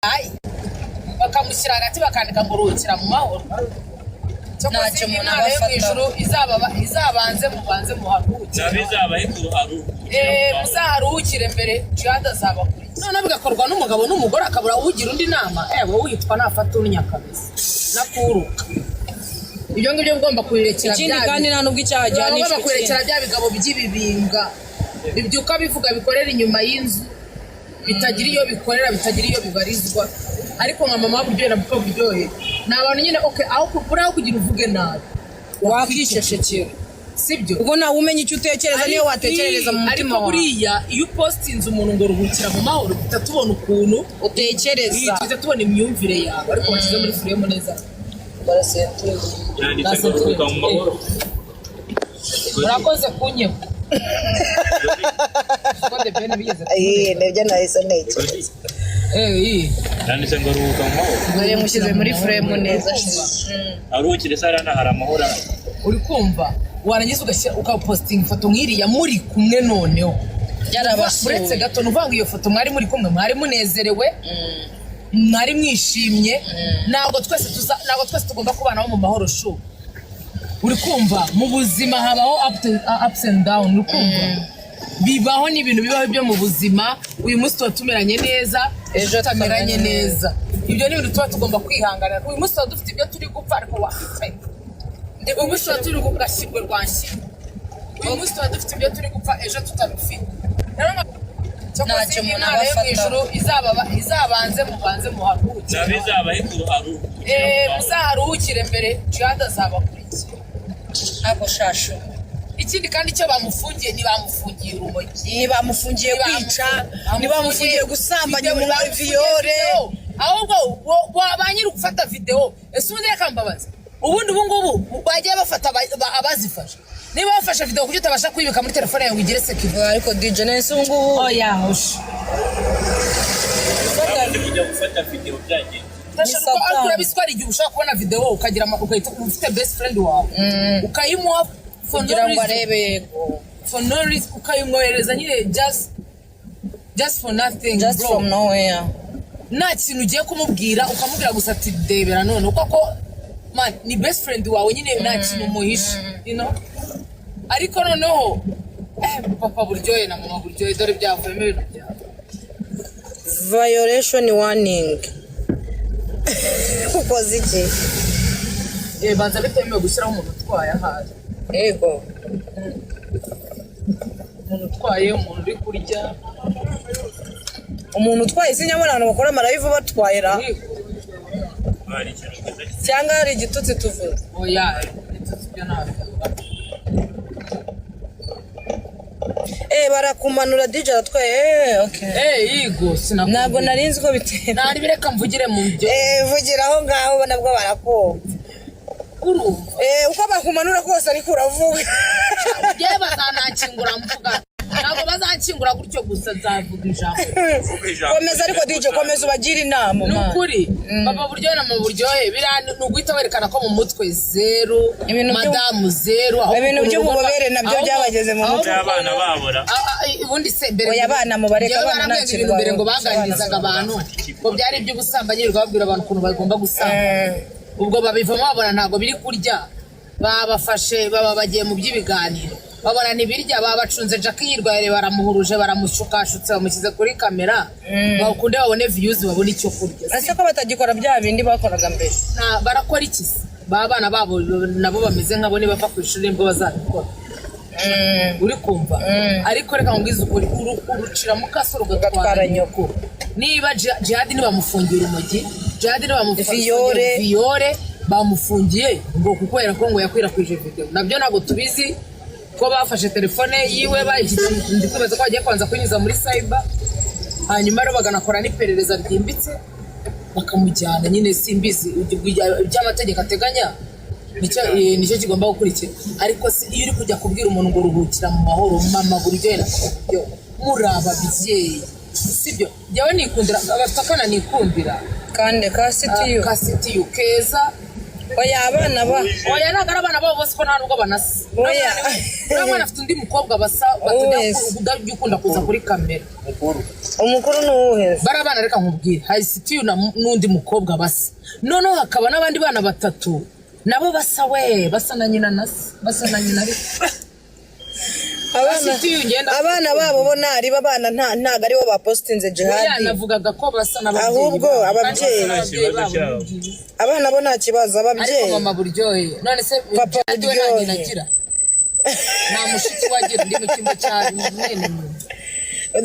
Ayi, bakamushyira hagati, bakandika ngo "Ruhukira mu mahoro." Cyokoze Ntacyo umuntu Imana yo mu aba ijuru izabanze mubanze muharuhukire. Nabe izabahe kuruhukira. Muzaharuhukire mbere, Jihad azabakurikiza. Noneho bigakorwa n'umugabo n'umugore, akabura ugira undi nama. Wowe witwa nafata unnya kabisa nakuruka, ibyo ngibyo ugomba kubirekera. Ikindi bya kandi nta nubwo icyaha gihanishwa. Ugomba kurekera bya bigabo by'ibibinga bibyuka bivuga, bikorera inyuma y'inzu, bitagira iyo bikorera, bitagira iyo bibarizwa. Ariko nka mama Buryohe na papa Buryohe ni abantu nyine, okay, aho buriya aho kugira uvuge nabi, wakicecekera. Sibyo? Ubwo nawe umenya icyo utekereza, niyo watekerereza mu mutima Ariko wawe. buriya iyo upostinze umuntu ngo "Ruhukira mu mahoro", duhita tubona ukuntu utekereza. Duhita tubona imyumvire yawe. Ariko bashyize muri frame neza. Yanditse ngo "Ruhuka mu mahoro". Murakoze kunyema ko The Ben bigeze. Iyi nibyo nahise ntekereza. Yanditse ngo "Ruhuka mu mahoro". Dore mushyize muri frame neza. Aruhukire se hariya hari amahoro ahari? Uri kumva, warangiza ugashyira, ukapostinga ifoto nk'iriya muri kumwe, noneho Yarabasuye. Uretse gato, ni ukuvuga ngo iyo foto mwari muri kumwe, mwari munezerewe, mwari mwishimye. Ntabwo twese tugomba kubanaho mu mahoro shu. Uri kumva, mu buzima habaho ups and down. Uri kumva, bibaho, ni ibintu bibaho byo mu buzima. Uyu munsi tuba tumeranye neza, ejo Ejo tutameranye tutameranye. neza. Ibyo ni ibintu tuba tugomba kwihanganira. Uyu munsi tuba dufite ibyo turi gupfa, ariko wa uyu munsi tuba turi kugashyirwe rwanshyirwe. Uyu munsi tuba dufite ibyo turi gupfa, ejo tutabifite. Rero cyokoze Ntacyo umuntu Imana aba yo mu afataho. ijuru izabanze mubanze muharuhukire. Nabe izabahe kuruhukira. Muzaharuhukire mbere, Jihad azabakurikiza. Ako shashu. Ikindi kandi, icyo bamufungiye, ntibamufungiye urumogi. Ntibamufungiye kwica, ntibamufungiye gusambanya Video, umuntu, bamufungiye viol. Video. Ahubwo ba nyiri gufata video, ese ubundi reka mbabaze, ubundi ubu ngubu bagiye bafata abazifashe, niba bafashe video, kuki utabasha kuyibika muri telefone yawe ngo igire sécurité? Ariko DJ nese ubu ngubu Oya, hoshi. Babanje kujya gufata video byagenze. Satani. Ariko urabizi ko hari igihe ushobora kubona video ukagira ugahita ufite best friend wawe ukayimuha for no kugira ngo reason. Arebe, yego. For no reason, ukayimwohereza nyine just for nothing, just bro. From nowhere. Nta kintu ugiye kumubwira, ukamubwira gusa ati "Debera none", kuko man ni best friend wawe nyine, nta kintu umuhisha. Ariko noneho papa Buryohe na mama Buryohe, dore byavuyemo ibintu byawe. Violation warning. Ukoze iki? Banza bitemewe gushyiraho umuntu utwaye ahari. Yego. Umuntu utwaye, umuntu uri kurya. Umuntu utwaye, sinyabona abantu bakora ama live batwaye ra. Hari ikintu cyiza. Cyangwa hari igitutsi tuvuze? Oya, ibitutsi byo ntabwo. Barakumanura, DJ aratwaye. Okay. Yigo sinakubwiye. Ntabwo nari nzi ko bitera. Nari bireka mvugire mu byo. Vugira aho ngaho, nabwo barakumva. Urumva? Uko bakumanura kose, ariko uravuga. Yewe, bazanankingura mvuga, ntabwo bazankingura gutyo gusa, nzavuga ijambo. Komeza ariko DJ, komeza ubagire inama, Ni man. ukuri, papa Buryohe na mama Buryohe, biriya ni uguhita werekana ko mu mutwe zero. Ibintu Madamu zero, aho Ibintu urugo by'ububobere nabyo ahubwo- byabageze mu ahubwo mutwe. By'abana babura. Ubundi se mbere Oya, abana mubareke, Njyewe abana nta barambwira kintu ibintu mbere ngo babona. baganirizaga abantu ngo byari iby'ubusambanyi, birirwa babwira abantu ukuntu bagomba gusambana. Ubwo babivamo, babona ntabwo biri kurya, babafashe baba bagiye mu by'ibiganiro, babona ntibirya, babacunze. Jackie yirwaye, baramuhuruje, baramushukashutse, bamushyize kuri kamera, bakunde babone views, babone icyo kurya. Ese ko batagikora bya bindi bakoraga mbere? Barakora iki se? Ba bana babo nabo bameze nkabo, nibava ku ishuri nibwo bazabikora. Uri kumva? Ariko reka nkubwize ukuri, urucira mukaso rugatwara Rugatwara nyoko. Niba Jihad nibamufungira urumogi, Jihad nibamufungiye Viol. Viol, bamufungiye ngo kubera ko ngo yakwirakwije video, nabyo ntabwo tubizi ko bafashe telefone yiwe bayishyize ndi kwibaza ko bagiye kubanza kuyinyuza muri cyber, hanyuma rero baganakora n'iperereza ryimbitse, bakamujyana nyine. Simbizi ibyo amategeko ateganya, nicyo kigomba gukurikira. Ariko se iyo uri kujya kubwira umuntu ngo "Ruhukira mu mahoro", mama Buryohe na papa Buryohe, muri ababyeyi, sibyo? Njyewe nikundira, bafite akana nikundira. Kandi ka sitiyu. Ka sitiyu keza. Oya, abana ba Oya, ntabwo ari abana babo bose, ko nta nubwo banasa. Oya. Uriya mwana afite undi mukobwa basa batajya Wese. udajya ukunda kuza kuri kamera. Mukuru. Umukuru ni uwuhe? Bari abana, reka nkubwire, hari Sitiyu n'undi mukobwa basa, noneho hakaba n'abandi bana batatu nabo basa, we basa na nyina na se, basa na nyina ariko. Abana Sitiyu ngenda abana babo bo ntaribo, abana ntago aribo bapositinze Oya, Jihadi. Navugaga ko basa n'ababyeyi Ahubwo babo. Kandi ababyeyi. basa n'ababyeyi babo, Ikibazo cyabo. ni byiza. Abana bo nta kibazo. Ariko Ababyeyi. mama Buryohe, none se Papa Jihadi we nta Buryohe. nyina agira, nta mushiki we agira? Ndi mu cyimbo cya mwene nyina.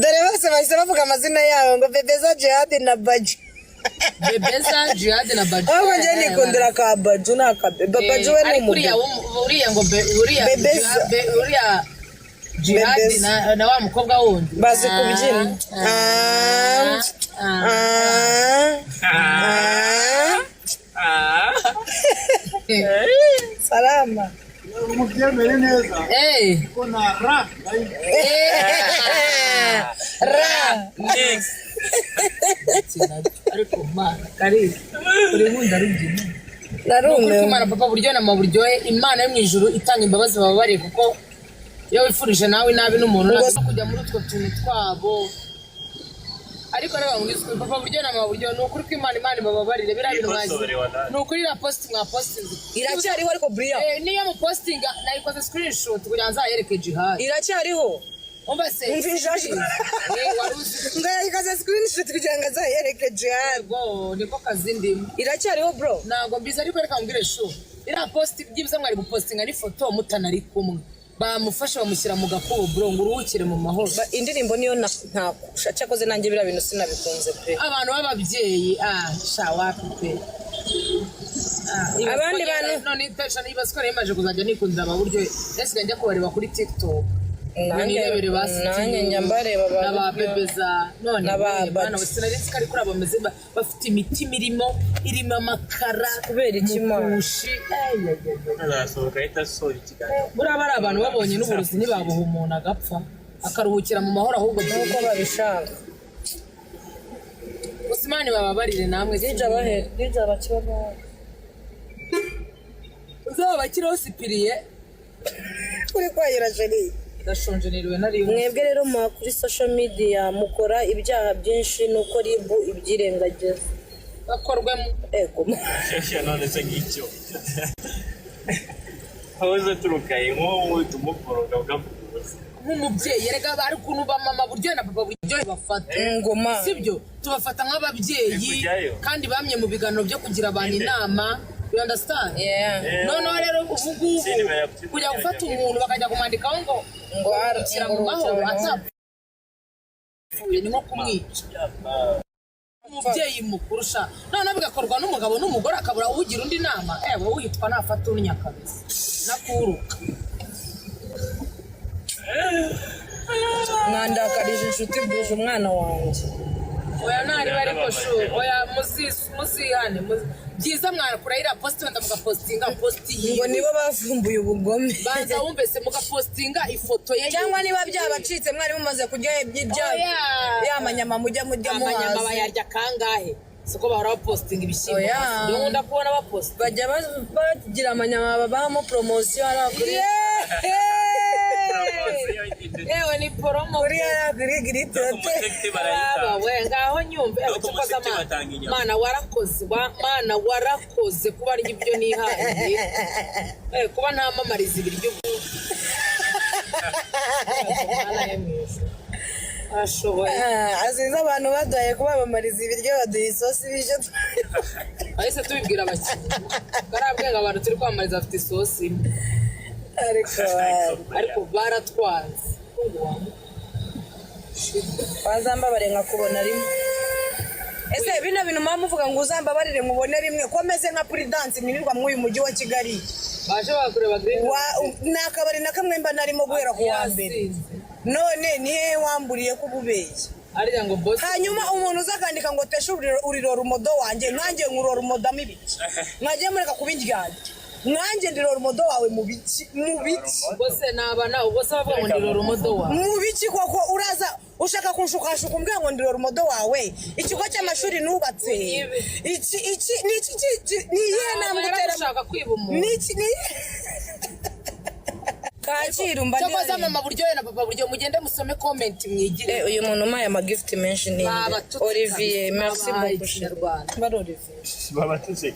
Dore bose bahise bavuga amazina yabo ngo Bebeza, Jihadi na Baji. Bebeza, Jihadi na Baji. Ahubwo njye nikundira ka Baju, ni aka Baju, we ni Ariko uriya umugabo. uriya ngo uriya Bebeza. Uriya Jihadi Bebeza. na wa mukobwa wundi Bazi kubyina. Ah, ah, Ah, ah. Salama. Mubyemere neza ko na ra Ra. Next. Ariko mana kari uri nkunda rubyina. Ukuri Narumiwe. kw'Imana, papa Buryohe na mama Buryohe, Imana yo mu ijuru itanga imbabazi bababariye, kuko iyo wifurije nawe inabi n'umuntu ntabwo kujya muri utwo tuntu twabo. Ariko reba ngo papa Buryohe na mama Buryohe, ni ukuri kw'Imana, Imana ibababarire biriya bintu mwagize. Yikosore wallahi. Ni ukuri iriya post mwapostinze Iracyariho ariko buriya. Niyo mupostinga nayikoze screenshot kugira ngo nzayereke Jihad. Iracyariho. Umva se. Umva ijambo. Wari uzi Ngo yayikoze screenshot kugira ngo azayereke Jihad. Yego, niko kazi ndimo. Iracyariho, bro. Ntabwo mbizi, ariko reka mbwire shu, iriya post byibuze mwari gupostinga n'ifoto mutanari kumwe, bamufashe bamushyira mu gakubo, bro, ngo uruhukire mu mahoro. Indirimbo niyo ntakusha, cyakoze nanjye biriya bintu sinabikunze pe. Abantu b'ababyeyi, ah, sha, wapi pe. Ah, Abandi bantu- none itesha niba siko nari maje kuzajya nikundira ababuryo, nasigaye njya kubareba kuri TikTok ngo nirebere ba Sitiyu, Nanjye njya mbareba ba na ba Bebeza none na ba we, bana Bati. sinari nzi ko ari kuri abo bameze bafite imitima irimo amakara. Kubera iki, Mana? Mukushi. Ay, ay, ay, ay. Azasohoka ahita asohora ikiganiro. Buriya bari abantu babonye n'uburozi ntibabuha umuntu agapfa akaruhukira mu mahoro, ahubwo Nk'uko babishaka. Gusa Imana ibababarire namwe. Dj abahe, DJ abakibaho. Uzaba sipiriye. Uri kwahira, chérie. Ndashonje, niriwe nariwe. Mwebwe rero muba kuri social media mukora ibyaha byinshi, nuko RIB ibyirengagiza. Bakorwemo. Ego. None se ngicyo aho uza turukaye nk'ubu tumukoroga ukavuga ubusa. Nk'umubyeyi erega, bari ukuntu ba mama Buryohe na papa Buryohe bafata. Ngoma. Sibyo, tubafata nk'ababyeyi. Kujyayo. Kandi bamye mu biganiro byo kugira abantu inama, you understand? Yeah. Noneho rero ubu ngubu Sinema yakugira kujya gufata umuntu bakajya kumwandikaho ngo Ngo shyira mu mahoro atapfuye ni nko kumwica umubyeyi mukuru sha. Noneho bigakorwa n'umugabo n'umugore, akabura ugira undi nama. Ewe, witwa nafata unnya kabisa nakuruka. Mwandakarije inshuti bwuje umwana wanjye. Oya, ntariba ariko shu, oya, muzihane byiza mwakura iriya post, wenda mugapostinga post Ngo yiwe. Nibo bavumbuye ubugome. Banza wumve se, mugapostinga ifoto ye. Cyangwa niba byabacitse mwari mumaze kurya ibya Oya. ya manyama mujya murya Amanyama muhaze. bayarya kangahe? Siko bahora bapostinga ibishyimbo? Oya. Niyo nkunda kubona bapostinga. Bajya bagira amanyama babahamo poromosiyo hariya kuri Yewe, ni promo. Kuri hariya kuri giriti hoteli. Baba we, ngaho nyumve. No ku Cyokoza museke Mana, batanga inyama. Mana warakoze, Mana warakoze kuba arya ibyo nihaye. Kuba ntamamariza ibiryo ubu. Mana yo mu ijuru. Arashoboye. Azize abantu baduhaye kubamamariza ibiryo, baduha isosi ibiryo. Bahise tubibwira abakinnyi karabwenga, abantu turi kwamamariza bafite isosi imwe. Ariko Ariko baratwanze. Wazambabare nkakubona rimwe. Ese bino bintu muba muvuga ngo uzambabarire nkubone rimwe, ko meze nka Prudence nirirwa muri uyu mujyi wa Kigali? Baje bakureba Green. Ni akabari na kamwe mba narimo guhera ku wa mbere. Yasinze. None ni hehe wamburiye ko ububeshya? Arya ngo boss. Hanyuma umuntu uza akandika ngo teshe uriro rumodo wanjye, nkanjye nkurora umodamo ibiki? Mwagiye mureka kuba indyarya. Mwanjye ndi role model wawe mu biki? Mu biki? Ubwo se naba nawe, ubwo se bavuga ngo ndi role model wawe? Mu biki koko? Uraza ushaka kunshukashuka umbwira ngo ndi role model wawe, ikigo cy'amashuri nubatse, iki iki ni iki ni iyihe ntambwe utera? Ushaka kwiba umuntu. Ni iki ni Kacyiru mba. Cyakoze mama Buryohe na papa Buryohe, mugende musome comment mwigire. Eh, uyu muntu umpaye amagift menshi ni nde? Babatutse Olivier. kabisa, Merci babahaye beaucoup. Ikinyarwanda. Bari Olivier. Babatutse.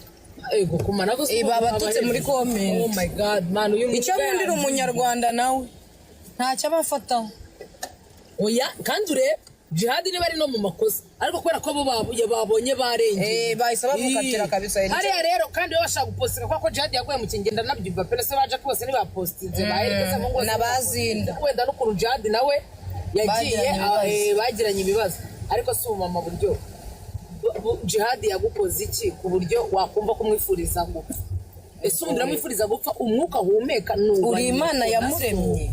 Ego kumana gusa. Eh, babatutse muri comment. Oh my God, man, uyu Icyo nkundira umunyarwanda, nawe ntacyo aba afataho. Oya, kandi urebe Jihad niba ari no mu makosa, ariko kubera ko bo babonye barengeye. Eh, bahise bamukatira kabisa. Hariya rero kandi baba bashaka gupostinga kubera ko Jihad yaguye mu kingenda, nabyumva pe. Se baje bose ntibapostinze, baherekeza mu ngo. N'abazinda. Wenda n'ukuntu Jihad nawe yagiye Bagiranye ibibazo. Bagiranye ibibazo, ariko si umumama Buryo Jihad yagukoze iki ku buryo wakumva kumwifuriza gupfa? Ese ubundi uramwifuriza gupfa? Umwuka ahumeka ni uwa Uri Imana nyoko na so. yamuremye.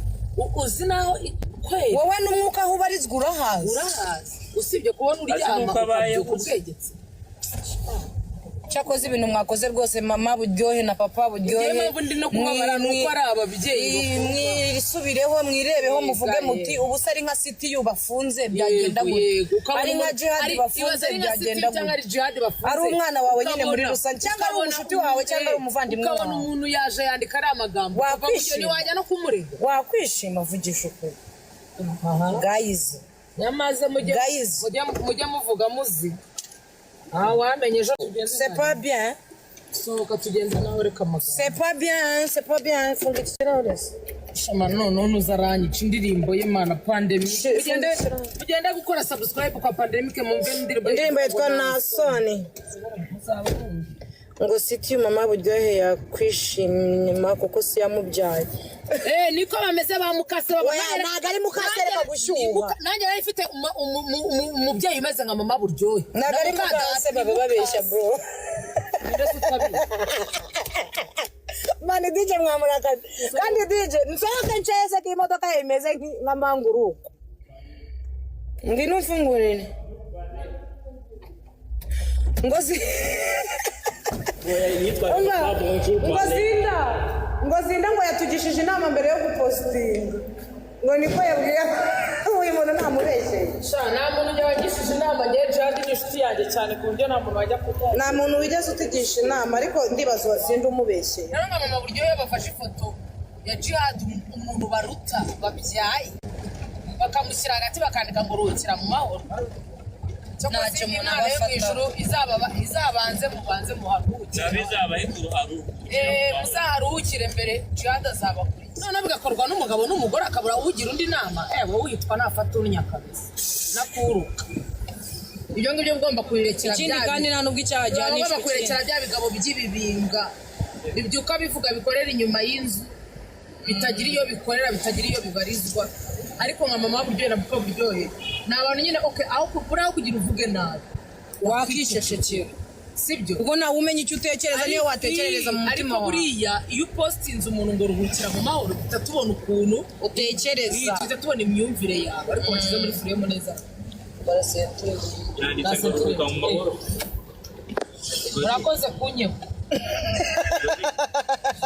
Uzi naho kweli? Wowe n'umwuka aho ubarizwa urahazi? Urahazi, usibye kubona uryama nuko abayeho. ukabyuka ubwegetse. Cyakoze ibintu mwakoze rwose, mama Buryohe na papa Buryohe. Niyo mpamvu ndi no kubabara, ni uko ari ababyeyi. Mwisubireho, mwirebeho, muvuge Yego, muti ubu se ari nka Sitiyu bafunze byagenda Yego, gute? yego. Ukabona Ari nka Jihad ibaze bafunze ari nka City byagenda cyangwa gute? ari Jihad bafunze. Ari umwana wawe nyine muri Ukabona- rusange, cyangwa ari ukabona umushuti wawe, cyangwa ari umuvandimwe ukabona wawe. Umuntu yaje yandika ari amagambo. Wakwishima. Ntiwajya no kumurega. Wakwishima? Vugisha ukuri, guys. Nyamaze mujye Guys. mujye muvuga muzi. Ah, wamenye ejo tugende. C'est pas bien. Sohoka tugende nawe, reka amagambo. C'est pas bien, c'est pas bien. Funga iki kirahure se. Shama, none uzaranyica indirimbo y'Imana Pandemic. Mugende, mugende gukora subscribe kwa Pandemic, mumve indirimbo. Indirimbo yitwa Nasoni. Ngo Sitiyu, mama Buryohe yakwishima kuko si yamubyaye. Eh, niko bameze ba mukase baba. Oya, ntabwo ari mukase, reka gushyuha. Nanjye nari mfite umubyeyi umeze nka mama Buryohe. Ntabwo ari Na mukadata, mukase, baba babeshya, bro. Ninde se utabizi? Man, DJ mwamurakaje kandi DJ nsohoke nshese ko imodoka ye imeze nka manguruko. Ngwino umfungurire. Ngo zi Umva, ngo Zinda, ngo Zinda ngo yatugishije inama mbere yo gupostinga, ngo niko yabwiye uyu muntu, ntamubeshyeye. Sha, nta muntu ujya wagishije inama. Ngewe Jihad ni inshuti yanjye cyane ku buryo nta muntu wajya kuko Nta muntu wigeze utugisha inama, ariko ndibaza uwazinda umubeshyeye. Rero nka mama Buryohe bafashe ifoto ya Jihad, umuntu baruta babyaye, bakamushyira hagati, bakandika ngo ruhukira mu mahoro. Ntacyo Cyakoze umuntu Imana yo mu aba afataho. ijuru izabanze mubanze muharuhukire. Bizabaye kuruhukira. Eh, muzaharuhukire mbere, Jihad azabakuriye. Noneho bigakorwa n'umugabo n'umugore, akabura ugira undi nama. Eh, wowe witwa nafata unnya kabisa nakuruka, ibyo ngibyo ugomba kubirekera. Ikindi Bya kandi nta nubwo icyaha ugomba gihanishwa kurekera ikindi. bya bigabo by'ibibinga bibyuka bivuga, bikorera inyuma y'inzu, bitagira iyo bikorera, bitagira iyo bibarizwa. Ariko nka mama Buryohe na papa Buryohe ni abantu nyine, okay, aho buriya aho kugira uvuge nabi Wakicecekera. Sibyo? Ubwo nawe umenya icyo utekereza, niyo watekerereza mu mutima Ariko wawe. buriya iyo upostinze umuntu ngo ruhukira mu mahoro, duhita tubona ukuntu utekereza. Duhita tubona imyumvire yawe. Ariko washyize muri frame neza. Yanditse ngo ruhuka mu mahoro. Murakoze kunyeba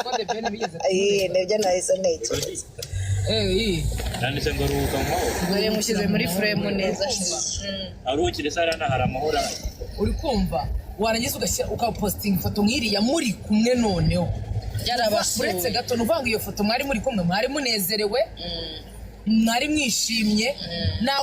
Ko The Ben bigeze. Iyi nibyo nahise ntekereza. Eh, iyi. Yanditse ngo ruhuka mu mahoro. Dore mushyize muri frame neza. Aruhukire se hariya hari amahoro ahari. Uri kumva, warangiza ugashyira, ukapostinga ifoto nk'iriya muri kumwe, noneho Yarabasuye. uretse gato, ni ukuvuga ngo iyo foto mwari muri kumwe, mwari munezerewe, mwari mwishimye. Nta